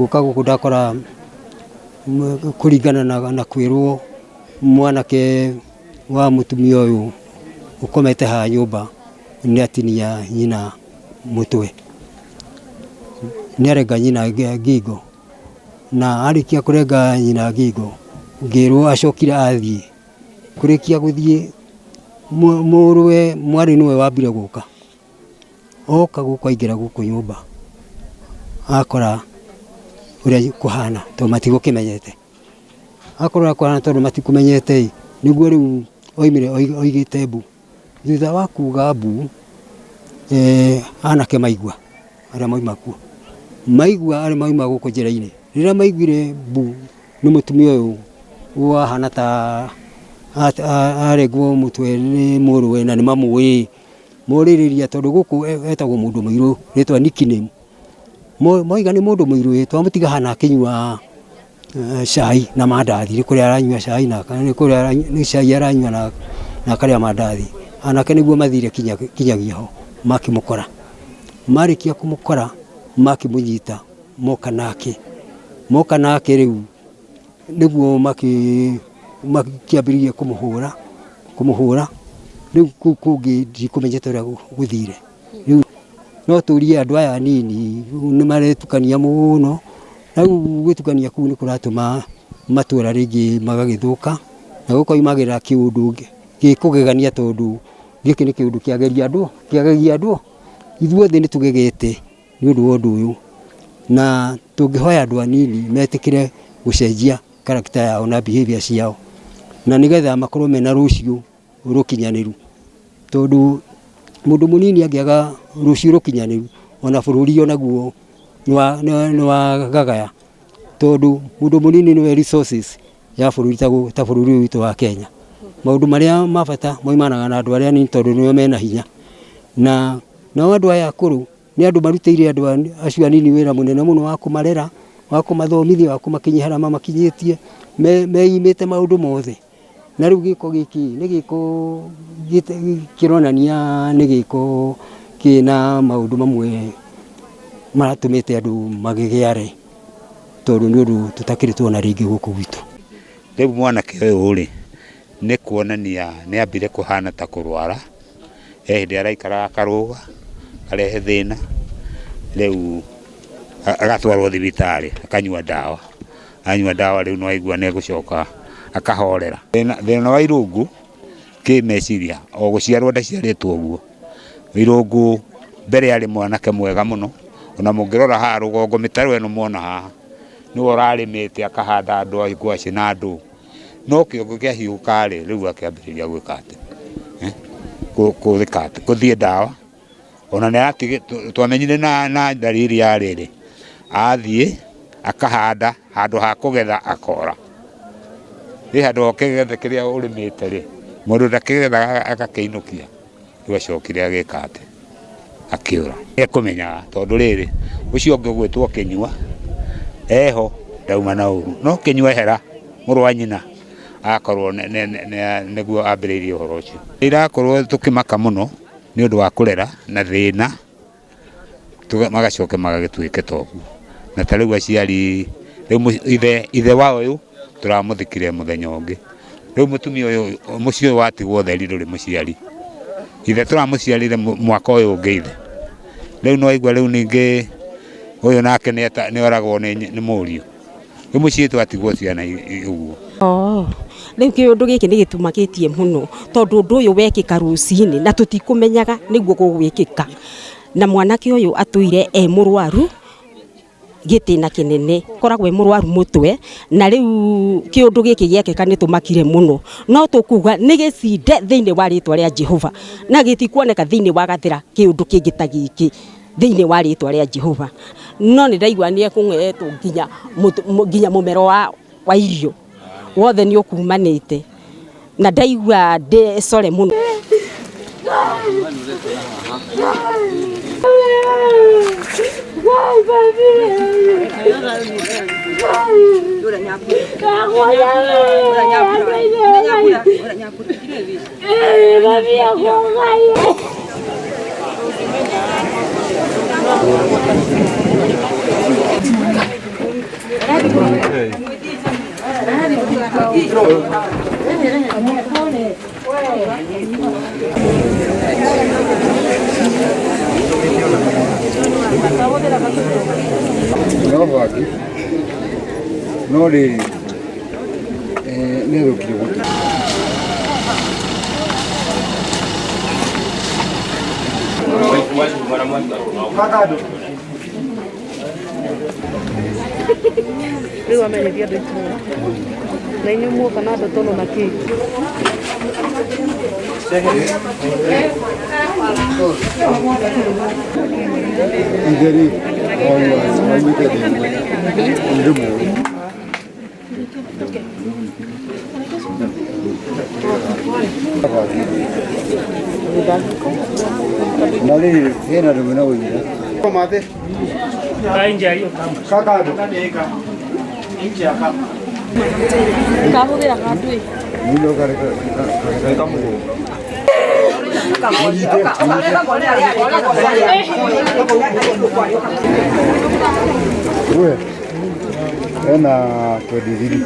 Gũka gũkũ ndakora kũringana na kwĩrwo mwanake wa mũtumia ũyũ ũkomete haha nyũmba nĩ atinia nyina mũtwe, nĩ arenga nyina ngingo, na arĩkia kũrenga nyina ngingo ngĩrwo acokire athiĩ, kũrĩkia gũthiĩ mũrũwe mwarĩ nĩwe wambire gũka. Oka gũkũ aingĩra gũkũ nyũmba akora ũrĩa kũhana tondũ matigũkĩmenyete. Akora ũrĩa kũhana tondũ matikũmenyete ĩ, nĩguo rĩu oimire oigĩte mbu. Thutha wa kuga mbu, anake maigua arĩa mauma kuo, maigua arĩa mauma gũkũ njĩra-inĩ, rĩrĩa maiguire mbu nĩ mũtumia ũyũ wahana ta arengwo mũtwe nĩ mũrũwe na nĩ mamũĩ. Morĩrĩria tondũ gũkũ etagwo mũndũ mũirũ rĩtwa nickname. Moiga nĩ mũndũ mũirũ ĩ, twamũtiga haha na akĩnyua cai na mandathi, nĩ kũrĩa aranyua cai na nĩ kũrĩa nĩ cai aranyua na akarĩa mandathi. Anake nĩguo mathire kinyagia ho makĩmũkora. Marĩkia kũmũkora makĩmũnyita moka nake. Moka nake rĩu nĩguo makĩambĩrĩirie kũmũhũra, kũmũhũra, rĩu kũu kũngĩ ndikũmenyete ũrĩa gũthire. Rĩu no tũrie andũ aya anini nĩ maretukania mũno, na rĩu gwĩtukania kũu nĩ kũratũma matũra rĩngĩ magagĩthũka, na gũkoimagĩra kĩũndũ gĩkũgegania tondũ gĩkĩ nĩ kĩũndũ kĩagegia andũ, kĩagegia andũ, ithuothe nĩ tũgegete. Nĩ ũndũ wa ũndũ ũyũ, na tũngĩhoya andũ anini metĩkĩre gũcenjia character yao na behavior ciao, na nĩgetha makorwo mena rũciũ rũkinyanĩru, tondũ mũndũ mũnini angĩaga rũciũ rũkinyanĩru, ona bũrũri onaguo nĩ wagagaya, tondũ mũndũ mũnini nĩwe resources ya bũrũri ta bũrũri ũyũ witũ wa Kenya. Maũndũ marĩa ma bata maumanaga na andũ arĩa anini tondũ nĩo mena hinya, na nao andũ aya akũrũ Nĩ andũ marutĩire andũ acio anini wĩra mũnene mũno wa kũmarera, wa kũmathomithia, wa kũmakinyia harĩa mamakinyĩtie, meimĩte maũndũ mothe. Na rĩu gĩko gĩkĩ nĩ gĩko kĩronania nĩ gĩko kĩna maũndũ mamwe maratũmĩte andũ magegeare, tondũ nĩ ũndũ tũtakĩrĩ tuona rĩngĩ gũkũ gwitũ. Rĩu mwanake ũyũ rĩ, nĩ kuonania nĩ ambire kũhana ta kũrwara, He hĩndĩ araikaraga akarũga, akarehe thĩna, rĩu agatwarwo thibitarĩ akanyua ndawa, anyua ndawa rĩu nĩ waigua nĩ egũcoka akahorera. Thĩna wa irũngũ kĩmeciria o gũciarwo ndaciarĩtwo ũguo, irũngũ mbere arĩ mwanake mwega mũno, ona mũngĩrora haha rũgongo mĩtaro ĩno mwona haha, nĩwe ũrarĩmĩte akahanda andũ ngwacĩ na ndũ. No kĩongo kĩahiũka rĩ, rĩu akĩambĩrĩria gwĩka atĩ, gwĩka atĩ, gũthiĩ ndawa, ona nĩ twamenyire na ndariri ya rĩrĩ, athiĩ akahanda handũ ha kũgetha akora. Ĩ handũ ha ũkĩgethe kĩrĩa ũrĩmĩte rĩ, mũndũ ndakĩgethaga agakĩinũkia. Rĩu acokire agĩka atĩ, akĩũra. Nĩ ekũmenyaga tondũ rĩrĩ, ũcio ũngĩ ũgwĩtwo Kĩnyua eho ndauma na ũru, no Kĩnyua ehera mũrũ wa nyina akorwo nĩguo ambĩrĩirie ũhoro ũcio. Irakorwo tũkĩmaka mũno nĩ ũndũ wa kũrera na thĩna. Magacoke magagĩtuĩke ta ũguo. Na ta rĩu aciari, rĩu ithe, ithe wa ũyũ tũramũthikire mũthenya ũngĩ. Rĩu mũtumia ũyũ, mũciĩ ũyũ watigwo ũtheri ndũrĩ mũciari. Ithe tũramũciarire mwaka ũyũ ũngĩ ithe. Rĩu nĩ waigua rĩu ningĩ ũyũ nake nĩ oragwo nĩ mũriũ. Rĩu mũciĩ twatigwo ciana ũguo. Rĩu kĩũndũ gĩkĩ nĩ gĩtũmakĩtie mũno tondũ ũndũ ũyũ wekĩka rũcinĩ na tũtikũmenyaga nĩguo gũgwĩkĩka. Na mwanake ũyũ atũire e mũrwaru gĩtĩna kĩnene, akoragwo e mũrwaru mũtwe na rĩu kĩũndũ gĩkĩ gĩekĩka nĩ tũmakire mũno. No tũkuga nĩ gĩcinde thĩinĩ wa rĩtwa rĩa Jehova na gĩtikuoneka thĩinĩ wa Gathĩra kĩũndũ kĩngĩ ta gĩkĩ thĩinĩ wa rĩtwa rĩa Jehova. No nĩ ndaigua nĩ ekũng'etwo nginya mũmero wa irio. Wothe nĩ ũkumanĩte na ndaigua ndĩ sorry mũno. No baki no rĩrĩ nĩ athũkire gũtũ. Rĩu amenyithia andũ itũra na inyuĩ muoka na ndotono na kĩ. Itherĩ waumĩte thĩ ĩmwe nĩ mũũru. Na rĩrĩ hena ndũme na ũira. Kahũthĩra handũ ĩ. Nilo We ena 23.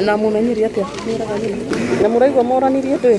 Na mũmenyire atĩa? Na mũraigua moranirie ndũĩ?